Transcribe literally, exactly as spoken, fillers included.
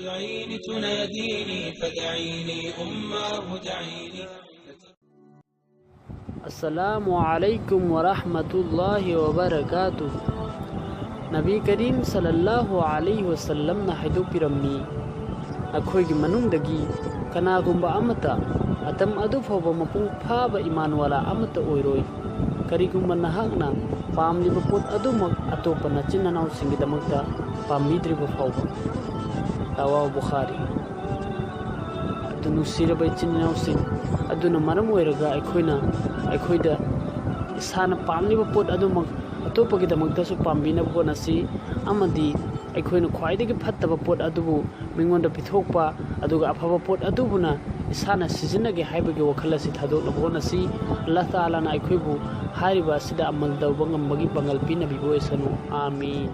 العين تناديني، فدعيني أماه دعيني. السلام عليكم ورحمة الله وبركاته. ꯅꯕꯤ ꯀꯔꯤꯝ ꯁꯜꯂꯜꯂꯥꯍꯨ ꯑꯂꯩꯍꯤ ꯋꯁꯜꯂꯝꯅ ꯍꯥꯏꯗꯣꯛꯄꯤꯔꯝꯃꯤ, ꯑꯩꯈꯣꯏꯒꯤ ꯃꯅꯨꯡꯗꯒꯤ ꯀꯅꯥꯒꯨꯝꯕ ꯑꯃꯠꯇ ꯃꯇꯝ ꯑꯗꯨ ꯐꯥꯎꯕ ꯃꯄꯨꯡ ꯐꯥꯕ ꯏꯃꯥꯟꯋꯥꯂꯥ ꯑꯃꯠꯇ ꯑꯣꯏꯔꯣꯏ, ꯀꯔꯤꯒꯨꯝꯕ ꯅꯍꯥꯛꯅ ꯄꯥꯝꯂꯤꯕ ꯄꯣꯠ ꯑꯗꯨꯃꯛ ꯑꯇꯣꯞꯄ ꯅꯆꯤꯟ ꯅꯅꯥꯎꯁꯤꯡꯒꯤꯗꯃꯛꯇ ꯄꯥꯝꯕꯤꯗ꯭ꯔꯤꯕ ꯐꯥꯎꯕ꯫ ꯔꯋꯥꯍꯨ ꯕꯨꯈꯥꯔꯤ꯫ ꯑꯗꯨ ꯅꯨꯡꯁꯤꯔꯕ ꯏꯆꯤꯟ ꯏꯅꯥꯎꯁꯤꯡ, ꯑꯗꯨꯅ ꯃꯔꯝ ꯑꯣꯏꯔꯒ ꯑꯩꯈꯣꯏꯅ, ꯑꯩꯈꯣꯏꯗ ꯏꯁꯥꯅ ꯄꯥꯝꯂꯤꯕ ꯄꯣꯠ ꯑꯗꯨꯃꯛ ꯑꯇꯣꯞꯄꯒꯤꯗꯃꯛꯇꯁꯨ ꯄꯥꯝꯕꯤꯅꯕ ꯍꯣꯠꯅꯁꯤ, ꯑꯃꯗꯤ ꯑꯩꯈꯣꯏꯅ ꯈ꯭ꯋꯥꯏꯗꯒꯤ ꯐꯠꯇꯕ ꯄꯣꯠ ꯑꯗꯨꯕꯨ ꯃꯤꯉꯣꯟꯗ ꯄꯤꯊꯣꯛꯄ, ꯑꯗꯨꯒ ꯑꯐꯕ ꯄꯣꯠ ꯑꯗꯨꯕꯨꯅ ꯏꯁꯥꯅ ꯁꯤꯖꯤꯟꯅꯒꯦ ꯍꯥꯏꯕꯒꯤ ꯋꯥꯈꯜ ꯑꯁꯤ ꯊꯥꯗꯣꯛꯅꯕ ꯍꯣꯠꯅꯁꯤ꯫ ꯑꯜꯂꯥꯍ ꯇꯥꯂꯥꯅ ꯑꯩꯈꯣꯏꯕꯨ ꯍꯥꯏꯔꯤꯕ ꯑꯁꯤꯗ ꯑꯃꯜ ꯇꯧꯕ ꯉꯝꯕꯒꯤ ꯄꯥꯡꯒꯜ ꯄꯤꯅꯕꯤꯕ ꯑꯣꯏꯁꯅꯨ꯫ ꯑꯥꯃꯤꯟ꯫